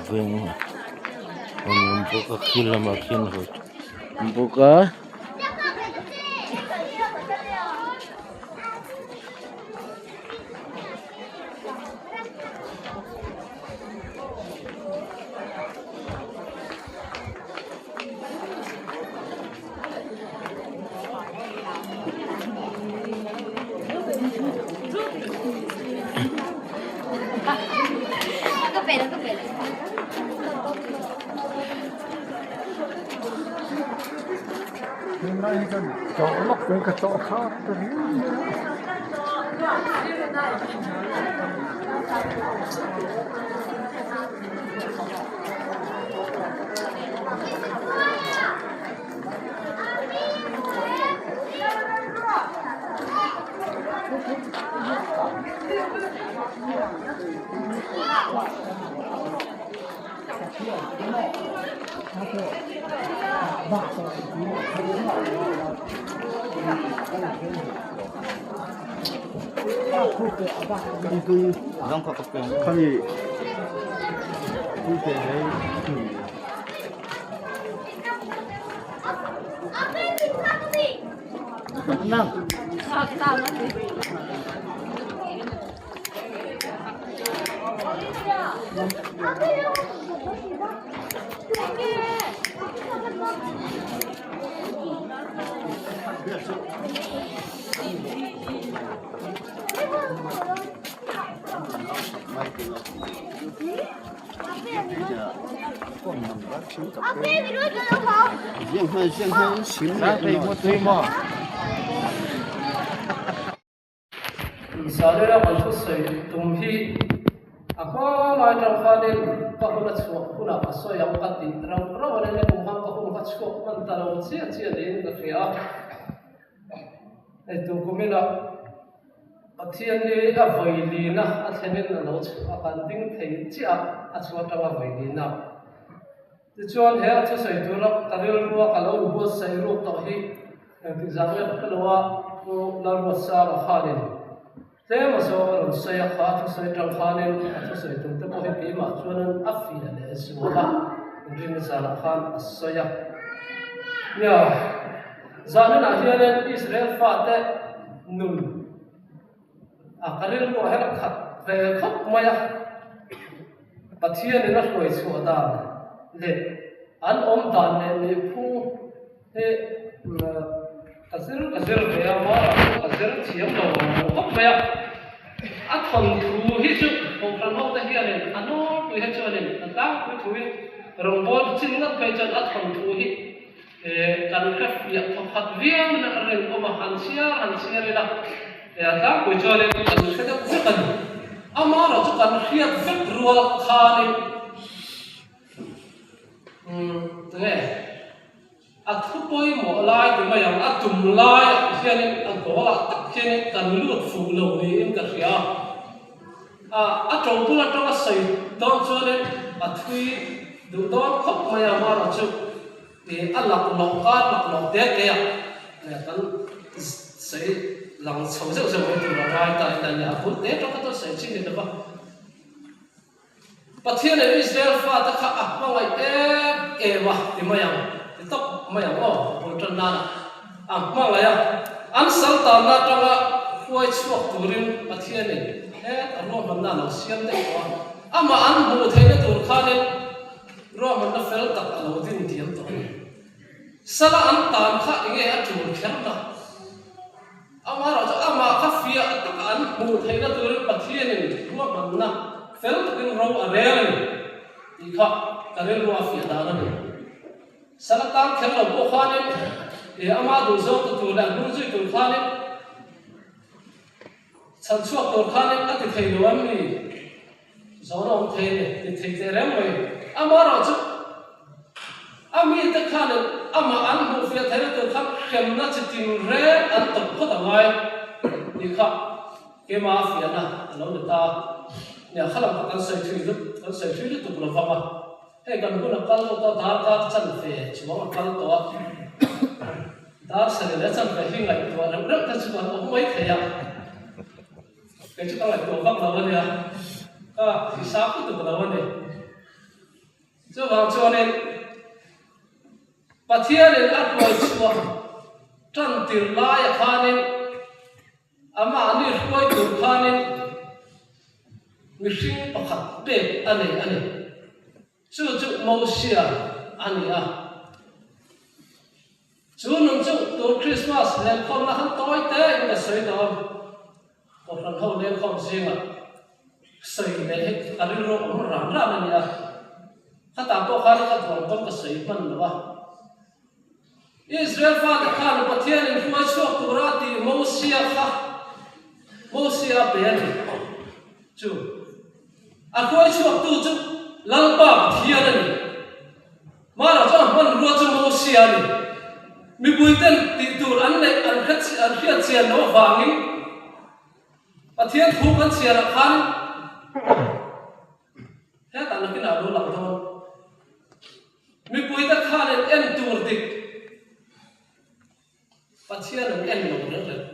Veng a awm bawk a khi lamah khian awm bawk a. Zalera kan thusawi tum hi a hma lai tang khanin ka hun a chhuah hunah ka sawi ang ka tih rauh rauh a ni kum khan ka hun kha chhuak hman ta lo chiah chiah niin ka hria a hei tu kuminah Pathian hi a vawilina a thlenin a lo chhuah a kan ding thei chiah a a chhuah atanga vawilina. Tichuan he a thusawi tura ka rilrua ka lo inbuatsaih ruk tawh hi engtik zan nge ka hre lo a, Pu Lalruatsara khanin tlem a zawng a rawn sawi a, kha a thusawi tang khanin a thusawi tum te pawh hi keimah chuanin a fiah leh zual a, rinna zanah khan a sawi a. Nia, zaninah hianin Israel fate nun A ka rilru a her khat ve khawp mai a, Pathianin a hruai chhuah dan leh an awm dan leh nihphung hi ka zir ka zir ve a, mara chu ka zir thiam lo ang lo khawp mai a. A thawnthu hi chu Kohhran ho te hianin a nawlpui hi chuanin a tlangpui thuin rawngbâwl chin ngat phei chuan a thawnthu hi Kan hre fiah thawkhat viau in a rinawm a, han chhiar han chhiar ila a tlangpui chuanin kan hre deuh vek a ni. Amaherawh chu kan hriat vek rual khanin enge a thu pawimawh lai ti mai ang, a tum laiah hianin a goal ah tak hianin kan lut fuh lo niin ka hria a, a tobul atanga sawi dawn chuanin a thui duh dawn khawp mai a, amaherawh chu. Ih a lak loh kar lak loh te te a kan sawi lang chho zeuh zeuh mai tur a ngai ta in a nia a bul te tawk a chuan sawi chin ni lova Pathian leh Israel fate kha a hmangaih em em a ti mai ang ti tawp mai ang aw a bul tan nan a a hmangaih a an sal tanna atanga hruai chhuak turin Pathianin het a ruahmanna a lo siam daih tawh a amah an hmuh theihna tur khanin Ruahmanna fel tak a lo din diam tawh a ni. Sala an tan kha enge a tul kher ta? Amaherawh chu amah kha fiah taka an hmuh theihna turin Pathianin ruahmanna fel takin ro a rel a ni tih kha ka rilru a fiah dan a ni. Sala tan kher lo pawh khanin ih ama duhzawng tu tur leh a hnung zui tur khanin chhan chhuak tur khanin a ti thei lo em ni? Zawhna awm thei a ni, ti thei teh reng mai. Amaherawh chu a mite khanin amah an hmuh fiah theihna tur khan hremna chi tin reng an tawp phawt a ngai tih kha keimah a fiahna a lo ni ta. Nia, kha lam kha kan sawi thui lut, kan sawi thui lutuk lo vang a. Hei kan hun a kal deuh tawh a, darkar chanve chuang a kal tawh a. Dar sarih leh chanve hi ngaihtuah reuh reuh te chu an awm mai thei a, kei chu ka ngaihtuah vak lo a nia, ka hisap lutuk lo a ni. Chuvang chuanin Pathianin a hruai chhuah tan tir laia khanin amahni hruai tur khanin mihring pakhat pek a nei a ni. Chu chu Mosia a ni a. Chu nun chu tur Krismas lenkhawmna khan tawi te in ka sawi dawn. Kohhran ho lenkhawm zingah sawi leh hi a rilru awm ran ran a ni a. Khatah pawh khan ka duang pawn ka sawi hman lo a. Israel fate khan Pathianin hruai chhuak tura a tih Mosia kha Mosia a pe a ni. Chu a hruai chhuaktu chu Lalpa Pathian a ni. Mara chuan hmanrua chu Mosia a ni. Mipuiten tih tur an neih an hriat chian loh avangin Pathian thu kan chhiarah khan hetah nakinah a lo lang dawn. Mipuite khanin en tur dik Pathian an en lo reng reng.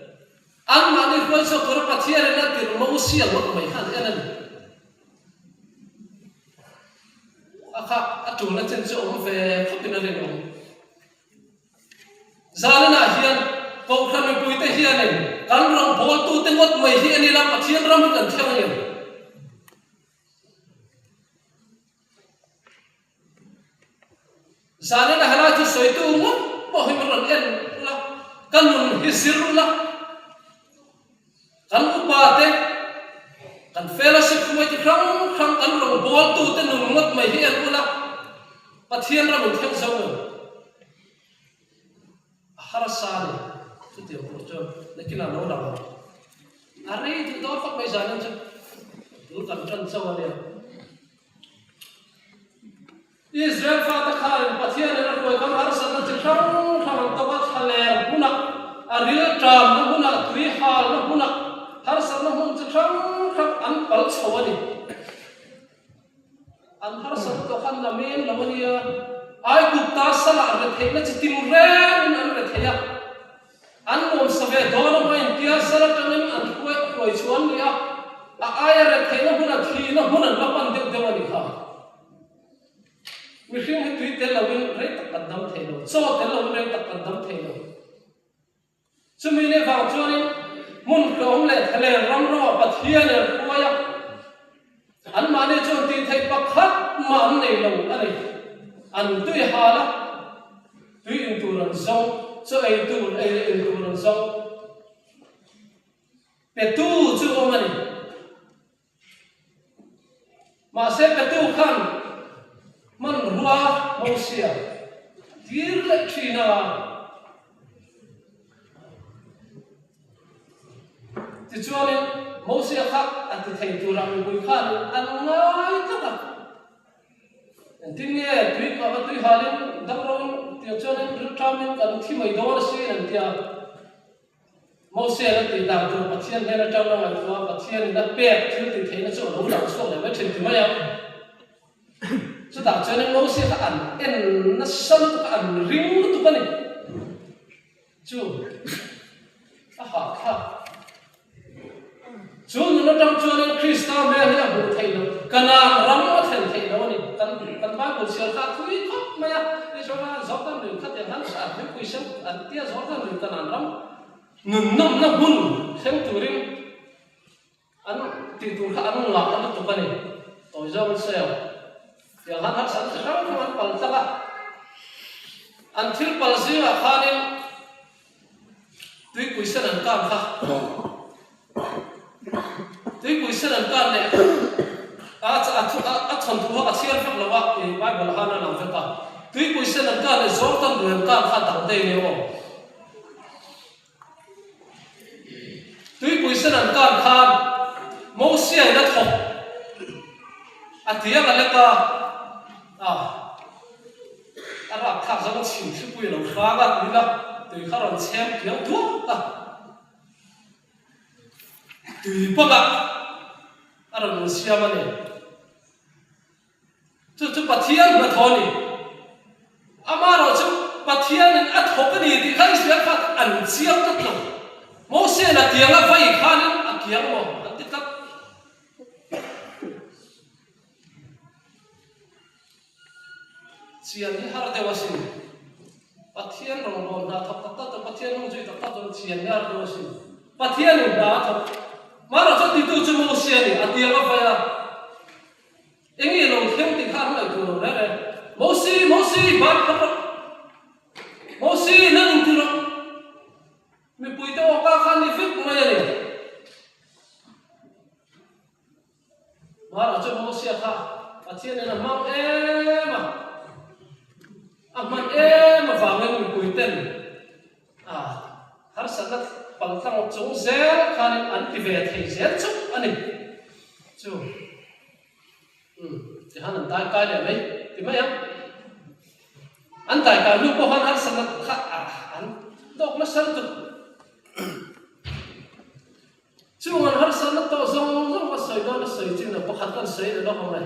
Anmahni hruai chhuak tura Pathianin a tirh Mosia ngawt mai kha an en a ni. A kha a tulna chin chu awm ve khawpin a rinawm. Zaninah hian Kohhran mipuite hianin kan rawngbawltute ngawt mai hi en ila Pathian ram hi kan thleng em? Zanin a helai chu sawitu ngawt pawh hi min rawn en ula, ka nun hi zir ula, kan upa te, kan fellowship hruaitu hrang hrang, kan rawngbawltu te nun ngawt mai hi en ula, Pathian ram in thleng zo lo. A harsa a ni, chutiang tur chuan nakinah lo lang ang. A rei duh dawn khawp mai zanin chu bul kan tan chauh a nia. Israel fate khanin Pathianin a hruai khan harsatna chi hrang hrang an tawk a, thlaler hmunah, a ril ṭamna hmunah, tui halna hmunah harsatna hmun chi hrang hrang an pal chho a ni. An harsat tawh khan la meng lo a nia. Aigupta salah retheihna chi tin rengin an rethei a. An nuamsa ve dawn a hmain tia sal atangin an hruai hruai chu an ni a, a aia retheihna hmuna thihna hmun an la pan deuh deuh a ni kha. Mihring hi tui tel loin rei tak kan dam thei lo, chaw tel loin rei tak kan dam thei lo. Chumi leh vang chuanin hmun hlawm leh thlalel ram ro ah Pathian an hruai a, anmahni chuan tih theih pakhat mah an nei lo a ni. An tui hal a, tui in tur an zawng, chaw ei tur ei leh in tur an zawng. Petu chu awm a ni. Mahse petu khan hmanrua Mosia tir leh thin a. Tichuanin Mosia kha a ti thei turah mipui khanin an ngai tlat a. Engtin nge tui kha va tui halin damroin tiang chuanin rilṭamin kan thi mai dawn asin an ti a. Moses a tih dan tur Pathian hnen atang a ngaihtuah a, Pathianin a pek thil tih theihna chu a lo lang chhuak leh mai thin ti mai a. Chutah chuanin Moses kha an en nasa lutuk a, an ring lutuk a ni. Chu a hahthlak. Chu nun atang chuanin Krista hmel hi a hmuh theih loh, Kanaan ram a thlen theih loh a ni. Kan kan Bible chhiar kha a thui khawp mai a, Israel Jordan lui kha tiang khan an hlimpui sem an tia Jordan lui Kanaan ram nun nawmna hmun thleng turin an tih tur kha an ngah lutuk a ni. Tawi zawngin sawi ang. Tiang khan harsatna chi hrang hrang an pal tlak a, an thil pal zingah khanin Tuipui sen an kan kha Tuipui sen an kan leh a a thawnthu kha ka chhiar vek lo a i Bible ah khan a lang vek a Tuipui sen an kan leh Jordan lui an kan kha dang daih nia aw Tuipui sen an kan khan Mosia in a thawk a tiang a lek a a. A rapthlak zawng chhim thlipui a lo hrang a, tui la tui kha rawn chhem kiau duak a, tui bawkah a rawn insiam a ni. Chu chu Pathian hnathawh a ni. Amaherawhchu Pathianin a thawk a ni tih kha Israel fa. an chiang tlat lo. Mosia'n a tiang a vai khanin a kiang maw an ti tlat. Chian hi har deuh asin. Pathian rawngbâwl hna thawk tak tak chuan Pathian hnung zui tak tak chuan chian hi har deuh asin. Pathianin hna a thawk. Mahrawh chuan titu chu Mosia a ni, a tiang a vai a. Eng nge lo thleng tih kha an ngaihtuah lo reng e. Mosi, Mosi, ban khat rawh. Mosi, nan inti rawh. Mipuite awka kha ni vek mai a ni. Mahrawh chu Mosia kha Pathianin a hmang em a, a hman em avangin mipuiten a harsatna paltlang chung zel khanin an ti ve thei zel chauh a ni. Chu umm tihan an daikai leh mai ti mai ang. An daikai hnu pawh khan harsatna kha an tawk nasa lutuk. Chung an harsatna tawh zawng zawng ka sawi dawn a sawi chin lo pakhat kan sawi leh lawk ang e.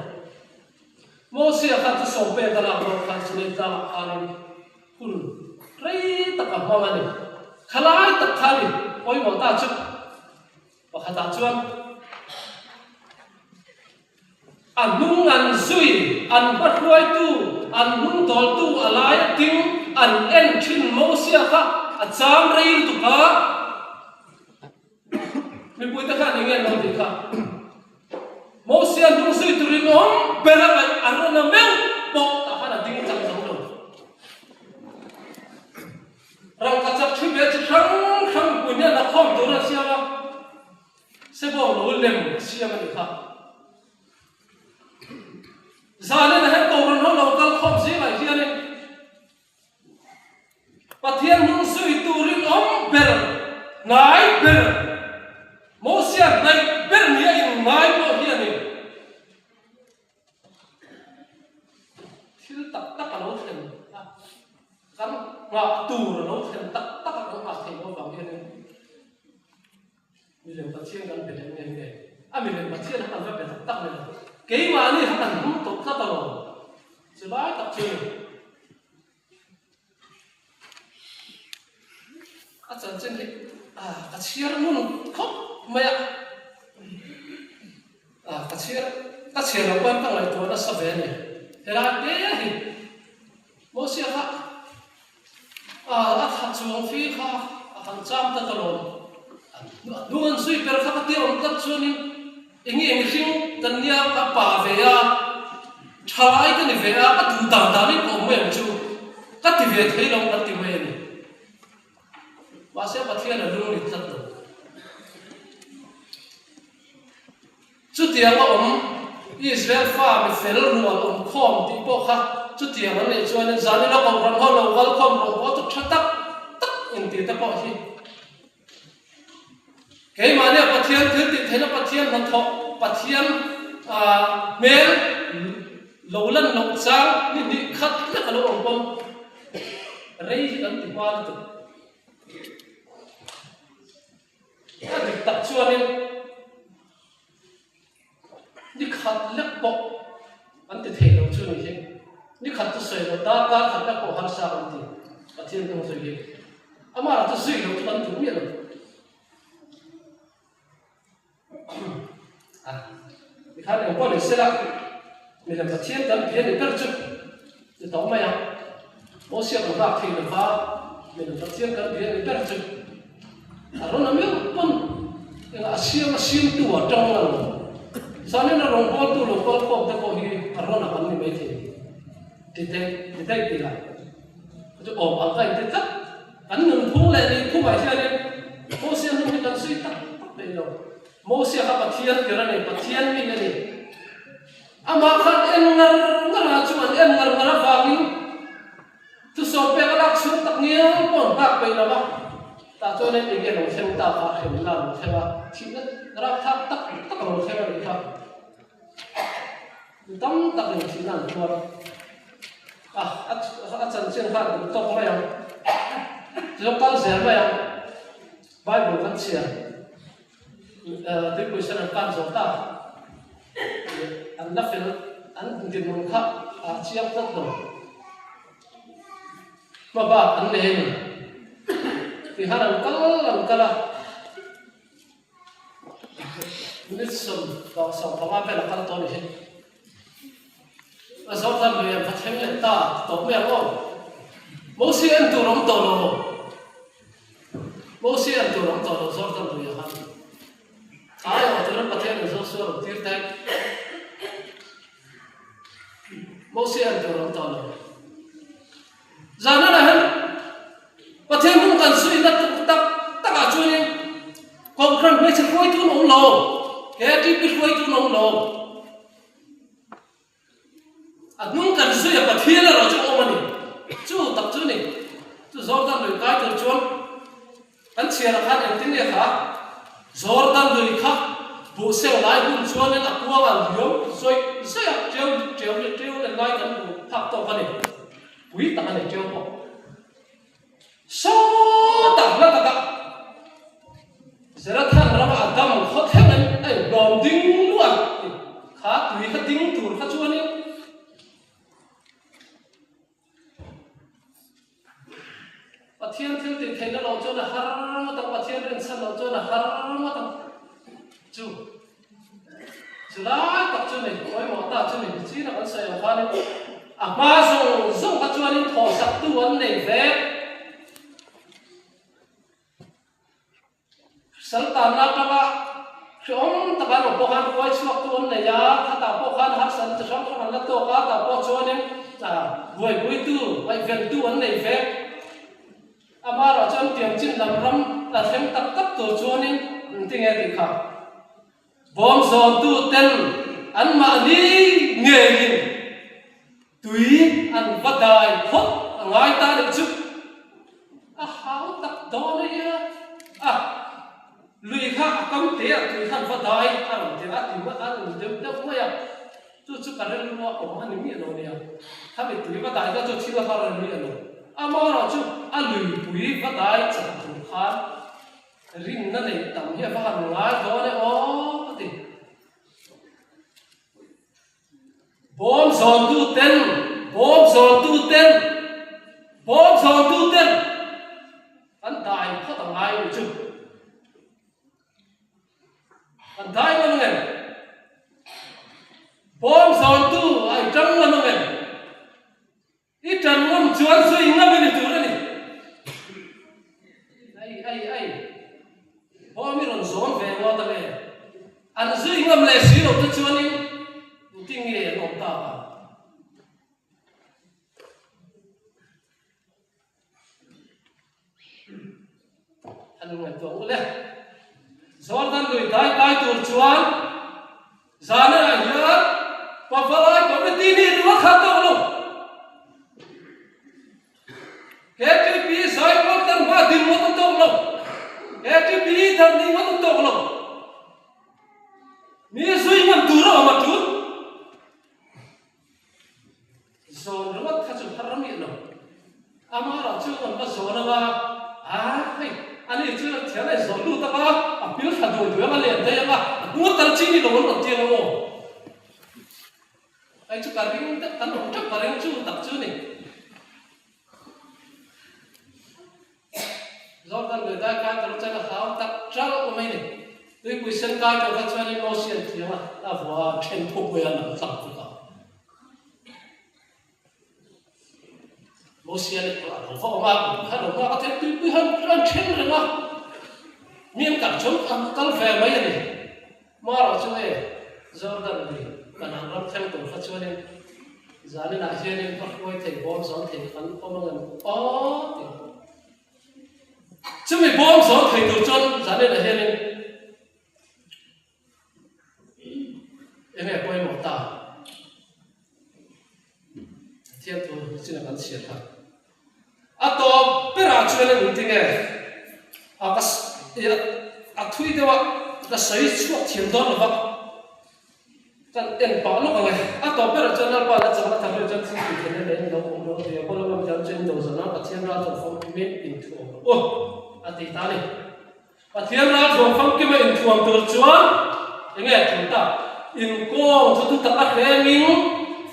Mosia khan chu sawm pek a lak dawn khan Sinai tlangah khanin hun rei tak a hmang a ni. Khalai tak kha a ni pawimawh ta chu pakhatah chuan A hnung an zui, an hmahruaitu, an hnung dawltu a lai a ding an en thin Mosia kha a chang rei lutuk a. Mipuite khan eng nge an lo tih kha? Mosia hnung zui turin awm ber a ngaih a rawn a meuh pawh tah khan a ding chang zo lo. Rangkachak thi ve chi hrang hrang mipui hian la khawm tur an siam a. Sebawng lo lem a siam a nih kha. Zanin a hen Kohhran ho lo kal khawm zingah hianin Pathian hnung zui turin awm ber, hnai ber, Mosia hnaih ber nia inngai pawh hianin Thil tak tak a lo thlen a, kan nghah tur a lo thlen tak tak a kan nghah theih loh avang hianin milem Pathian kan be leh nge nge. A milem Pathian kha kan va be tak tak ni lo. Keimahni kha kan hmang tawp tlat alawm. Chulai tak chu ni. A chanchin hi ka chhiar ngun khawp mai a, ka chhiar ka chhiar loh pawn ka ngaihtuah nasa ve a ni. Helai te hi Mosia kha a thla chuang fi kha a han cham ta ta lawm. A hnung an zui ber kha ka tia awm tlat chuanin eng nge mihring kan nia ka pa ve a, Thalai ka ni ve a, ka duh dan danin ka awm mai ang chu, ka ti ve thei lo kan ti mai a ni. Mahse Pathian a lung ni tlat lo. Chutiang a awm, Israel fa mi fel rual awm khawm tih pawh kha chutiang an neih chuanin zanin a kohhran ho lo kal khawm rawh pawh chu tha tak tak intih te pawh hi Keimahnia Pathian thil tih theihna Pathian hnathawh Pathian hmel lo lan loh chang ni hnih khat lek a lo awm pawn rei hi kan ti hma lutuk. A dik tak chuanin Ni khat lek pawh an ti thei lo chu ni hi. Ni khat chu sawi lo, darkar khat lek pawh harsa kan ti. Pathian hnung zui hi. Amah lah chu zui lo chu kan duh miah lo. A, tikhan eng pawh ni sela, milem Pathian kan bia ni ber chu ti tawh mai ang. Mosia kan nghak thei lova, milem Pathian kan bia ni ber chu. A rawn a meuh pawn engah a siam a siamtu a tang lo. Zanin a rawngbawltu lo kal khawm te pawh hi a rawn a kan ni maithei. Ti daih ti daih tih lah chu awm ang ka inti tlat. Kan nunphung leh nihphungah hianin Mosia hnung hi kan zui tak tak peih lo. Mosia kha Pathian tir a ni, Pathian mi a ni. Amah khan en ngar ngar a chu an en ngar ngar avangin Thusawm pek a lak chhung tak ngial pawh an nghak peih lo va, tah chuan eng enge lo thleng ta kha hremna a lo thleng a, thihna rapthlak tak tak a lo thleng a nih kha. Mi tam takin thihna an tuar a, a chanchin kha a duh tawk mai ang, tichuan kal zel mai ang, Bible kan chhiar tuipui sen an kan zo ta, an la fel an dinhmun kha a chiang tlat lo. Hma bak an nei a ni. Tihan an kal an kal a, minute 15 vel a kal tawh a ni hi. A Jordan lui an va thleng leh ta tawp mai ang aw. Mosi en tur awm tawh lo. Mosi en tur awm tawh lo Jordan lui ah khan. Ai awh turin Pathian in Joshua rawn tir teh. Mosi en tur awm tawh lo. Zanah hian Pathian hmung kan suihna tuk tak takah chuanin Kohhran hmeichhe hruaitu an awm lo, KTP hruaitu an awm lo. A hnung kan zui a Pathian erawh chu a awm a ni. Chu tak chu ni. Chu Jordan lui kai tur chuan Kan chhiarah khan engtin nge kha Jordan lui kha buh seng lai hun chuanin a kuang a liam zawih zawih a, ṭeu ṭeu leh ṭeu leh lai kan hmu phak tawk a ni. Pui tak a ni ṭeu pawh. Sawtah hla takah Zerathan rama a dam khaw thlengin a inhlawm ding luah a ni. Kha tui kha ding tur kha chuanin. Pathian thil tih theihna loh chuan a har ngawt ang, Pathian rinchhan loh chuan a har ngawt ang. Chu chu lai tak chu ni, pawimawh ta chu ni, chin a kan sawi ang khanin a hma zawng zawng kha chuanin thawhsaktu an nei ve. Saltanna atanga hrehawm taka an awm pawh khan ruai chhuaktu an nei a, khatah pawh khan harsatna chi hrang hrang an la tawk a, tah pawh chuanin buaipuitu, ngaihventu an nei vek. Amaherawh chuan tiamchin lam ram la thleng tak tak tur chuanin engtinge tih kha bawm zawntu ten anmahni ngeiin Tui an va dai phawt a ngai ta nih chu a hau tak dawn a ia a, lui kha a kam te ah tui kha an va dai a rawn ti a, ti a rawn deuh deuh mai a, chu chu ka rilru a awm a ni miah lo nia, khami tui va dai kha chu thil har a ni miah lo, amaherawh chu a luipui va dai chak tur khan rinna neih tam hi a va han ngai dawn e aw ka ti. Bawm zawntu ten, bawm zawntu ten, bawm zawntu ten an dai phawt a ngai ang chu. An dai ngam ang em? Bawm zawntu a i tang ngam ang em? I ṭan ngam chuan zui ngam i ni tur a ni. Ai ai ai, bawm i rawn zawn ve ngawt ang e. An zui ngam leh si lo te chuanin engtin nge an awm tak ang? An ngaihtuah u le. Jordan lui dai kai tur chuan zanah hian Pavalai Committee nih ringawt kha tawk lo. KTP Zaipawl tan hma din ngawt an tawk lo. KTP dar nih ngawt an tawk lo. Mi zui ngam tur a awm a tul. Zawn ringawt kha chu har miah lo. Amaherawh chu an va zawn anga, a hei ani chu thian a inzawn lut anga, a pil thla duai duai anga, a len daih anga, a hnung a kal chi ni lo an rawn ti ang aw. Hei chu ka ring deuh, kan awm teuh ka ring chu tak chu ni. Jordan lui dai kai tur chuan a hau tak ṭalh awm mai ni. Tuipui sen kai tur kha chuanin Mosi an thiam a, a vua a ṭhen thuk mai a nam tlang tuk a. Mosi a leh a lo va awm a, kha lo nghak a thei tuipui han an ṭhen reng a, mi an kal chuan an kal ve mai a ni. Marawh chu e, Jordan lui Kanaan ram thleng tur kha chuanin zaninah hianin ka hruai thei bawm zawn thei kan awm ang em aw ti. Chumi bawm zawn thei tur chuan zaninah hianin enge pawimawh ta? Pathian thu chin a kan chhiar kha. A tawp berah chuan in tinge a ka a thui deuh a ka sawi chhuak thiam dawn lo va kan en pah lawk ang e. A tawp berah chuan Lalpa leh chakna thar hlui chuan thil tih theihna neiin lo awm lo a ti a, Paula lam hian chuan in do zan a Pathian ral chuan famkimin inthuam rawh u a ti ta a ni. Pathian ralthuam famkima inthuam tur chuan enge a tul tak? Inkawng chu thutak a hrengin,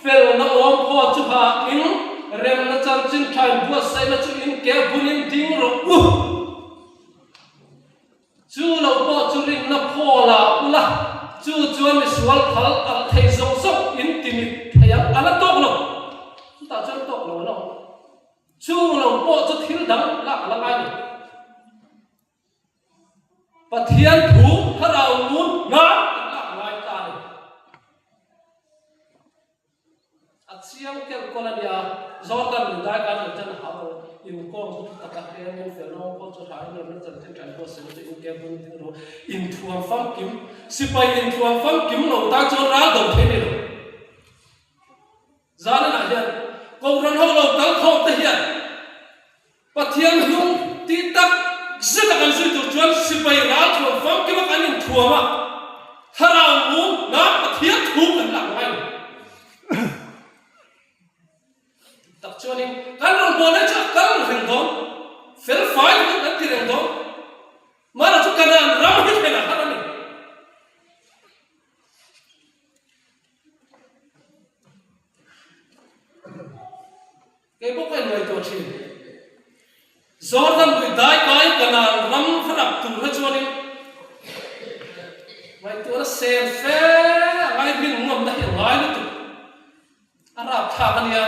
felna awm phaw chu hahin, remna chanchin tha inbuatsaihna chu inke bunin ding rawh u. chuan misual phal alh thei zawng zawng in ti mit thei ang a la tawk lo. Chutah chuan tawk lo a la awm. Chung lo pawh chu thil dang lak a la ngai lo. Pathian thu thlarau ngun ngan kan lak ngai ta a ni. A chiang kel kawl a nia, Jordan lui dai kan lo chen hau lo, inkawm chu thu taka hleng in fel rawng pawh chu hra in rawn chanchin ṭan pawh silo chu inkem hun ding ru, inthuam famkim, sipai inthuam famkim lo tan chuan ral do thei ni lo. Zaninah hian Kohhran ho lo kal khawm te hian Pathian hnung tih tak zet a kan zui tur chuan sipai ral thuam famkim a kan inthuam a, thlarau mum nan Pathian thu kan lak ngai lo. Tak chuanin kan rawngbawlna chu a kal reng dawn, fel fai takin kan ti reng dawn. Mahna chu Kanaan ram hi thlen a har a ni. Kei pawh ka inngaihtuah thin. Jordan lui dai kai Kanaan ram rak tur kha chuanin ngaihtuahna sen fe a ngai hming ngawmna hi a ngai lutuk. A rapthlak a nia.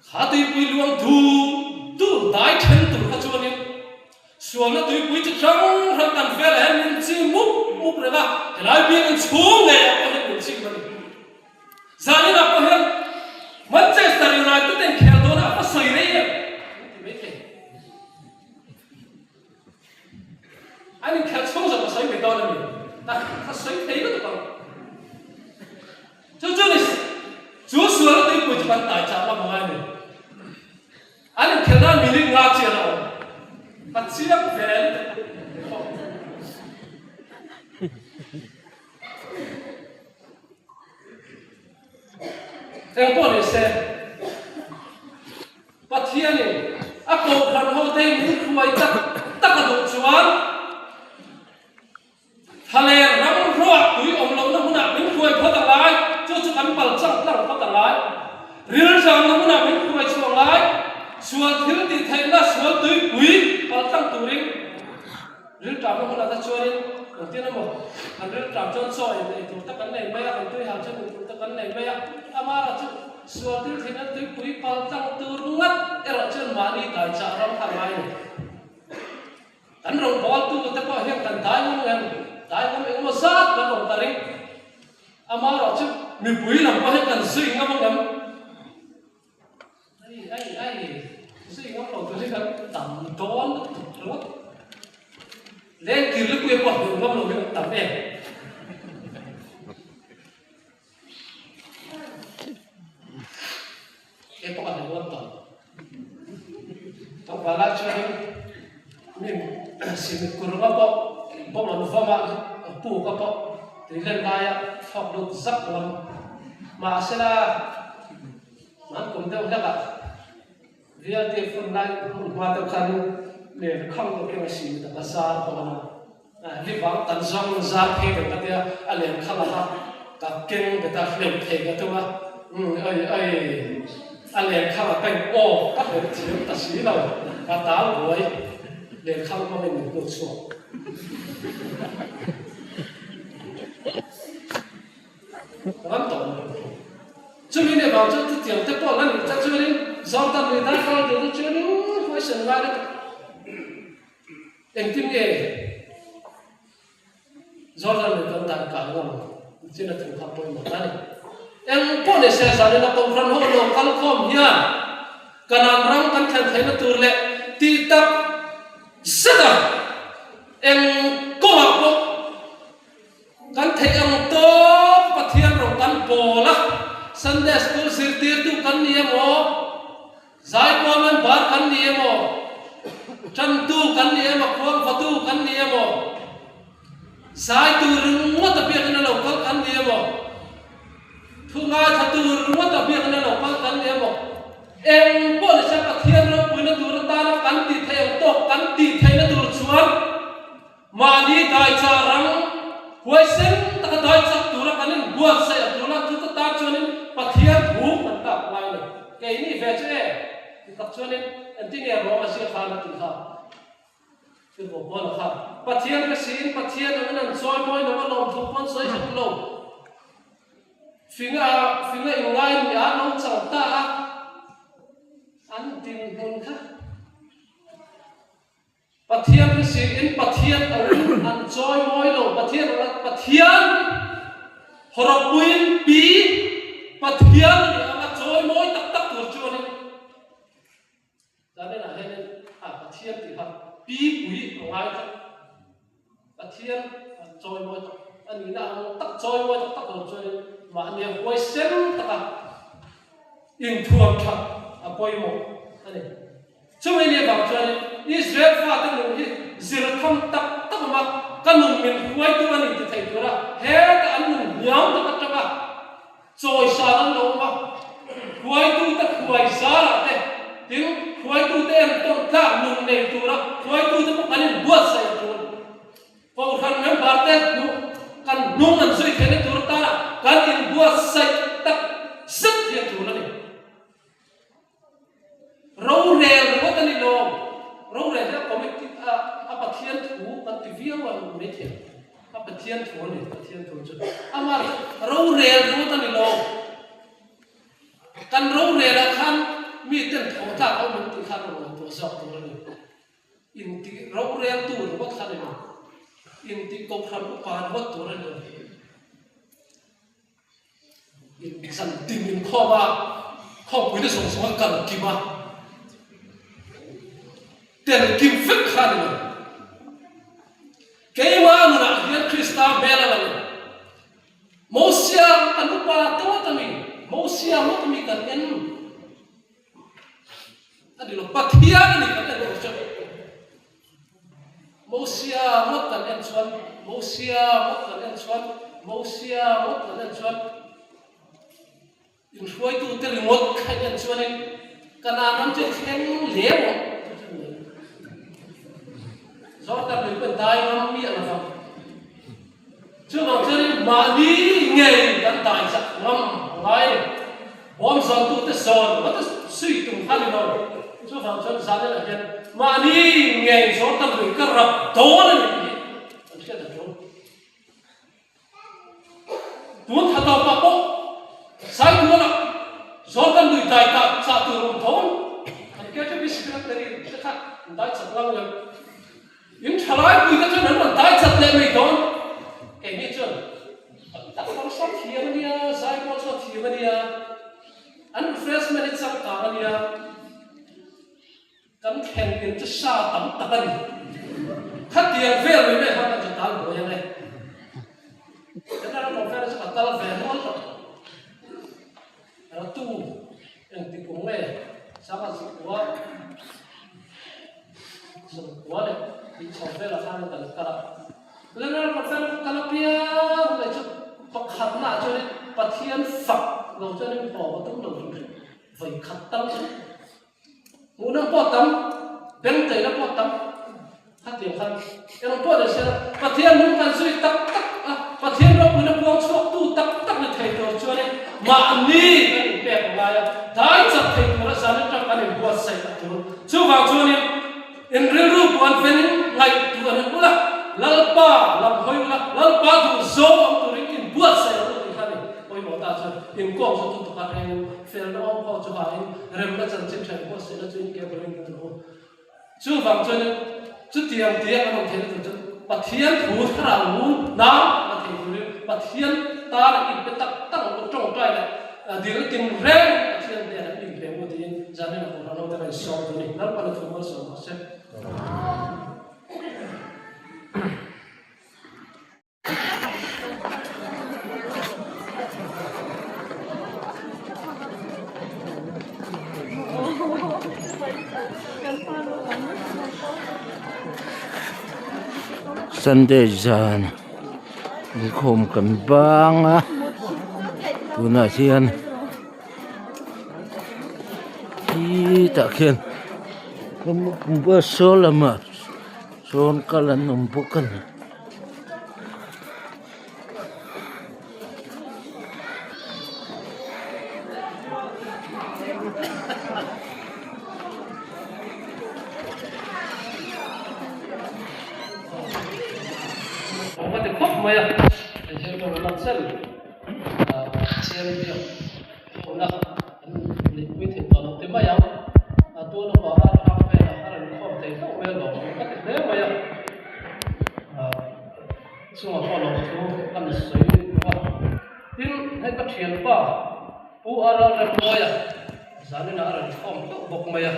Kha tuipui luang dur dur dai then tur kha chuanin sualna tuipui chi hrang hrang kan velah hian min chi mup mup reng a, helai biakinn chhung ngeiah pawh hian min chim a ni. Zaninah pawh hian Manchester United in khel dawnah a va sawi rei em an ti maithei. An inkhelh chhung zawk a sawi mai dawn a ni. Ka sawi thei lutuk ang. Chu chu ni, chu sualna tuipui chu kan tai chah lam angai a ni. An inkhelh nan minute nga chian a awm. Ka chiang ve lutuk. Eng pawh ni se, Pathianin a kohhran hote hi min hruai tak tak a duh chuan Thlaler ram ruah tui awm lohna hmunah min hruai phawt a ngai, chu chu kan pal chang tlang phawt a ngai. Rilzamna hmunah min hruai chhuah ngai, sual thil tih theihna sual tuipui pal tlang turin. Rilṭamna hunah te chuanin engtin emaw kan rilṭam chuan chaw in ei tur te kan nei mai a, kan tui hal chuan in tur te kan nei mai a, amara chu sual thil thin an tuipui pal tlang tur ngat erawh chuan mahni dai chah ram kha a ngai a ni. Kan rawngbawltu te pawh hian kan dai ngam em? Dai ngam engemaw zat kan rawn ta ring. Amarawh chu mipui lam pawh hian kan zui ngam ang em? Ai ai ai, zui ngam lo tur hi kan tam dawn lutuk ringawt. Lengkir lupuia pawh hmuh ngam lo hi kan tam em. He pawh a hlauhawm tawh. Tlangval lai chuanin mi simit kurunga pawh bawm an vawm a, puk a pawh tui len laia thlawk lut zak dawn. Mahsela An kum deuh hlek ah VLT phun lai hmun hma deuh khanin len khang deuh keng a si mi tak a zar bawk a ni. Li vang tan zawng zar phei deuh ka tia a len khang aha ka keng bet a hleuh thei ka tum a umm oi oi a len khang a peng aw ka hleuh thiam ta si lo ka tal buai len khang hmangin min hnuk chhuak. Ram tawh lo. Chumi nih vang chuan chutiang te pawh la nih ta chuanin Jordan lui dai kal deuh te chuanin huaisen ngai lutuk. Engtin nge Jordan lui kan dan kai ngam chin a thu kha pawimawh ta ni. Eng pawh ni se zanin a Kohhran ho lo kal khawm hian Kanan ram kan thlen theihna tur leh tih tak zet a eng kawngah pawh Kan theih ang tawp Pathian rawng kan pawl a, Sunday School zirtirtu kan ni emaw, Zaipawl member kan ni emaw, Tantu kan ni emaw, Khuangvatu kan ni emaw, Zai tur ringawt a biakina lo kal kan ni emaw, Thu ngaithla tur ringawt a biakina lo kal kan ni emaw, eng pawh ni se Pathian ropuina tur atana kan tih theih ang tawk kan tih theihna tur chuan, Mahni daichah rang huaisen taka daichak tura kan inbuatsaih a tuna chuta tan chuanin Pathian thu kan tlak ngai a ni. Keini ve chu e, ti tak chuanin engtin nge Roma ziak khan a tih kha? Tirhkoh Paula khan, Pathian ka siin Pathian angin an chawi mawi lo a, lawmthu pawn sawi hek lo. Finga finga inngai ni a lo chang ta a, an dinhmun kha Pathian ka siin Pathian angin an chawi mawi lo, Pathian anga Pathian hawrawppuiin pi Pathian a ni anga chawi mawi tak tak tur chuanin Zaninah hianin a Pathian tih kha pi pui a ngai tlat. Pathian chawi mawi tak a nihna ang tak chawi mawi tak tak lo chuanin mahnia huaisen taka inthuam that a pawimawh a ni. Chumi ni avang chuanin Israel fate nun hi zir tham tak tak awm a, ka nun min hruaitu a ni ti thei tura heta an nun hniam tak atanga Chawisan an lo awm a, hruaitute hruai zarah te, tin, hruaitute entawn tlak nun nei tura hruaitute pawh kan inbuatsaih tul. Kohhran member te hnuh kan hnung an zui theihna tur atana kan inbuatsaih tak zet hi a tul a ni. Rorel ringawt a ni lo, rorel hi a committee a a Pathian thu kan ti viau a maithei a Pathian thu a ni, Pathian thu chu amah rorel ringawt a ni lo, kan rorel ah khan mi ten thaw tlak a awm em tih kha a rawn ngaihtuah zawk tur a ni, intih rorel tu ringawt kha a ni lo, intih kohhran upa ringawt tur a ni lo. Zan tin inkhawm a, khawmpui te zawng zawng a kal kim a, tel kim vek kha a ni lo. Keimah nunah hian Krista hmel a lang a, Mosia kan upa te ngawt a mi, Mosia ngawt a mi kan en a ni lo, Pathian a ni kan en tur chu. Mosia ngawt kan en chuan, Mosia ngawt kan en chuan, Mosia ngawt kan en chuan, inhruaitute ringawt kha en chuanin Kanaan ram chu thleng leu ang chu chu ni. Jordan lui pawh dai ngam miah lo vang. Chuvang chuanin mahni ngei kan dai chak ngam a ngai a ni. Bawm zawntute zawn ngawt a sui tum kha a ni lo. Chuvang chuan Zanel-ah hian mahni ngei zawn ta lui ka rap dawn a ni tih an hriat a tul. Tun thla tawpah pawh Saitualah Jordan lui dai ta chah tur awm tho an KTP Secretary te kha an dai chak ngam lem. In thalai puite chuan an rawn dai chat leh mai dawn. Keini chuan tak harsa thiam a nia, zai pawh chu a thiam a nia, an refreshment hi changkang a nia, kan thlen in chu sa tam tak a ni. Khatiang vel mai mai khan kan chu tal buai ang e. General Conference ka tal ve nual tawh. Ratu engti kum nge Sangha zikua Zungkua leh tih chho velah khan kan kal a. Leonard Pathian ka kal apiang mai chu pakhatnaah chuanin Pathian fak lo chuanin haw ka tum lo hrim hrim vawi khat tal chu. Hmuhna pawh tam, bengteina pawh tam. Khatiang khan eng pawh ni sela, Pathian hming kan zui tak tak a, Pathian ropuina puang chhuaktu tak tak ni thei tur chuanin mahni kan inpek a ngai a, dai chak thei tura zan atang kan inbuatsaih a tul. Chuvang chuanin in rilru puan venin ngaihtuah an ul a, Lalpa lam hawi ula, Lalpa duh zawng awm turin inbuatsaih ang u tih kha a ni. Pawimawh ta chuan inkawm chu tu taka rengin felna awm ho chu hain remna chanchin ṭha inbuatsaihna chu in ke bawlin kan rawh u. Chuvang chuanin chutiang tia kan awm theihna tur chu Pathian thu thlarau ngun hnang la thei turin Pathian tana inpe tak tak ang u tawngtai leh dil tin reng Pathian hnenah inpe ang u tiin Zanin a Kohhran hote kan insawm tur a ni. Lalpan a thu malsawm rawh se. Sunday zan inkhawm kan bang a tunah hian khitah khian saw lamah sawn kal an awm bawk a ni. mai a, hei hi rawng chen Pathian biak hona an neihpui thei tawh lo ti mai ang. A tuna pah a thlang velah a rawn khawm thei hlauh mai a lawm ang ka ti hle mai a. Chungah pawh lawm thu ka ni sawi bawk a. Tin, hei ka thianpa Pu Aral Remawia zaninah a rawn khawm hlauh bawk mai a.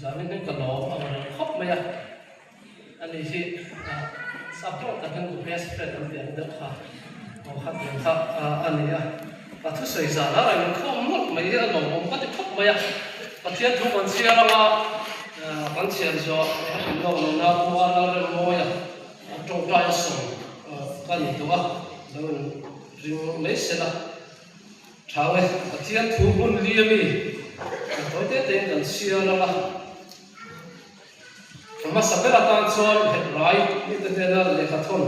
Zanin hi ka lawm ang reng khawp mai a. Ani hi sap tawng tak hian best friend an tih ang deuh kha aw kha tiang kha a ni a, a thusawi zan a rawn inkhawm nawlh mai hi a lawmawm ka ti khawp mai a, Pathian thu kan chhiar anga kan chhiar zawh a hrilh lawk lohna Pu Lalremmawia tawngtai a sawm ka ni tawh a, lo in ring mai se la tha e, Pathian thu hmun li ami kan tawi te tein kan chhiar anga. Hmasa ber atan chuan Hebrai mite hnena lehkhathawn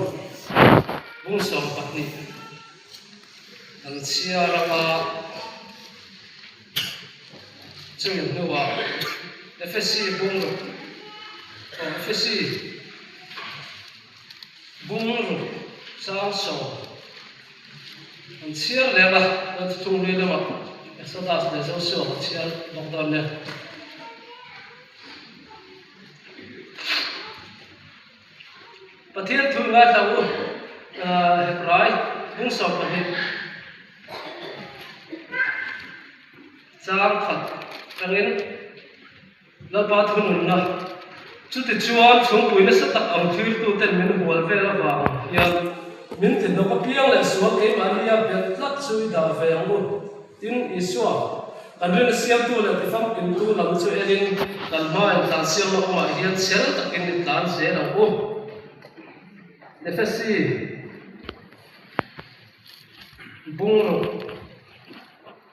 bung 12 an chhiar anga chumi hnuah Efesi bung ruk aw Efesi bung ruk chang sawm an chhiar leh anga chuan thuthlung hlui lamah Exodus leh Joshua an chhiar bawk dawn nia. Pathian thu ngaithla u Hebrai bung 12 chang khat tangin Lalpa thununna chutichuan chhungpui nasa tak ang thirtuten min hual vel avang hian min tinawk apiang leh sual keimahnia belh tlat chu i dah ve ang u. Tin, Isua, kan rinna siamtu leh tifamkimtu lam chu enin kan hmain tlan siamna awmah hian chhel takin i tlan zel ang u. Efesi bungruk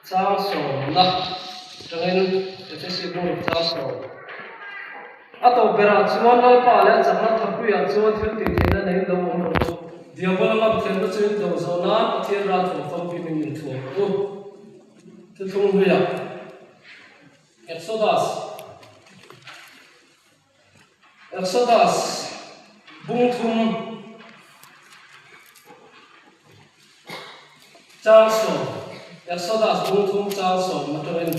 chang sawmna atangin Efesi bungruk chang sawm. A tawp berah chuan Lalpa leh a chakna thapuiah chuan thil tihtheihna neiin lo awm rawh u. Diabola ngam thiamna chu in do zawh nan Pathian ralthuam famkim in inthuam rawh u. Thuthlung hluiah Exodus Exodus bung thum chang sawm Exodus bung thum chang sawm atangin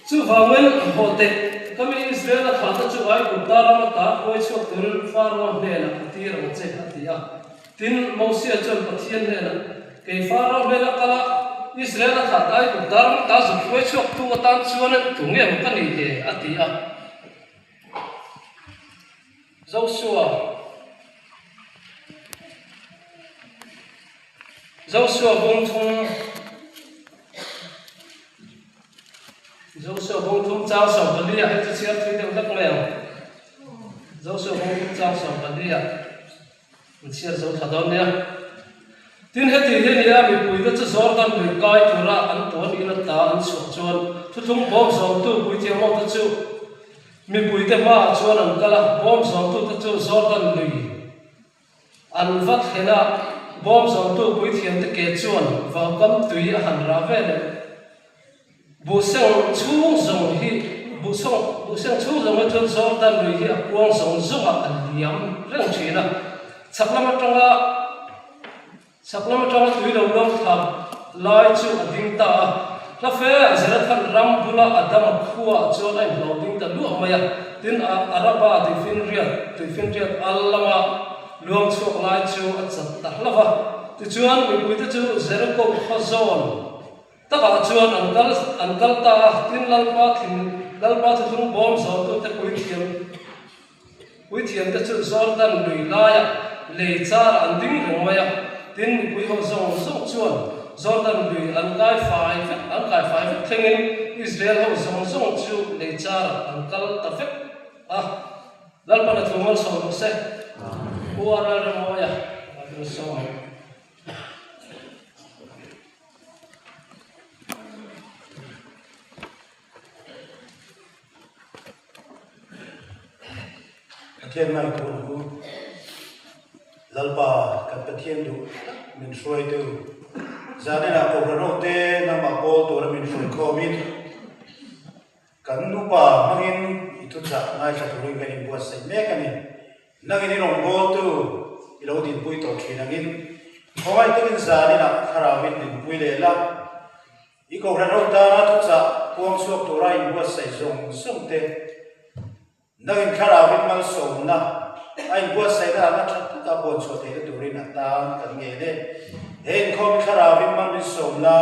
Chuvangin, haw teh, ka mi Israel-a thlahte chu Aigupta rama ta hruai chhuak turin Faraoa hnenah ka tir ang che, a ti a. Tin, Mosia chuan Pathian hnenah, Kei Faraoa hnena kal a, Israel-a thlahte Aigupta rama ta zuk hruai chhuaktu atan chuan tu nge maw ka nih le? a ti a. Joshua. Joshua bung thum Joshua bung thum chang 14 ah hei chu chhiar thui deuh hlek mai ang. Joshua bung thum chang 14 ah an chhiar zo thla dawn nia. Tin heti hi a ni a, mipuite chu Jordan lui kai tura an puan in ata an chhuah chuan thuthlung bawm zawmtu puithiam hote chu mipuite hmaah chuan an kal a, bawm zawmtute chu Jordan lui An va thlen a, bawm zawmtu puithiamte ke chuan vaukam tui a han rah ve leh. Buhseng chhung zawng hi buhseng buhseng chhung zawng hi chuan Jordan lui hi a kuang zawng zawngah a liam reng thin a. Chhak lam atanga Chhak lam atanga tui lo luang thla lai chu a ding ta a. Hla fe a Zerathan ram bula Adama khuaah chuan a inhlo ding ta luah mai a. Tin, a Araba tuifinriat, tuifinriat al lama luang chhuak lai chu a chat ta hlauh a. Tichuan, mipuite chu Jeriko khaw zawn takah chuan an kal an kal ta a. Tin, Lalpa thin Lalpa thuthlung bawm zawntute puithiam Puithiamte chu Jordan lui laiah lei charah an ding reng mai a, tin mipui ho zawng zawng chuan Jordan lui an kai fai vek, an kai fai vek thlengin Israel ho zawng zawng chu lei charah an kal ta vek a. Lalpan a thu malsawm rawh se. Pu Lalremawia, Lalsawma. Pathian mai thu ang u. Lalpa kan Pathian duh tak min hruaitu. Zaninah Kohhran hote nangmah pawl tura min hruai khawmin kan nupa hmangin i thuchah ngaithla turin kan inbuatsaih mek a ni. Nangin i rawngbawltu i lo dinpui tawh thin angin khawngaih takin zaninah thlarauin dinpui leh la. I kohhran ho tana thuchah puang chhuak tura inbuatsaih zawng zawng te, nangin thlarauin malsawmna a inbuatsaihna anga tha taka puan chhuah theihna turin a tan kan ngen e. He inkhawm i thlarauin mal min sawmna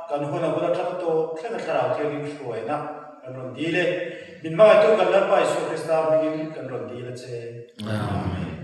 kan hun a bul atang tawh thlenga thlarau thiangin hruaina kan rawn dil e. Min hmangaihtu kan Lalpa Isua Krista hmingin kan rawn dil a che. Amen.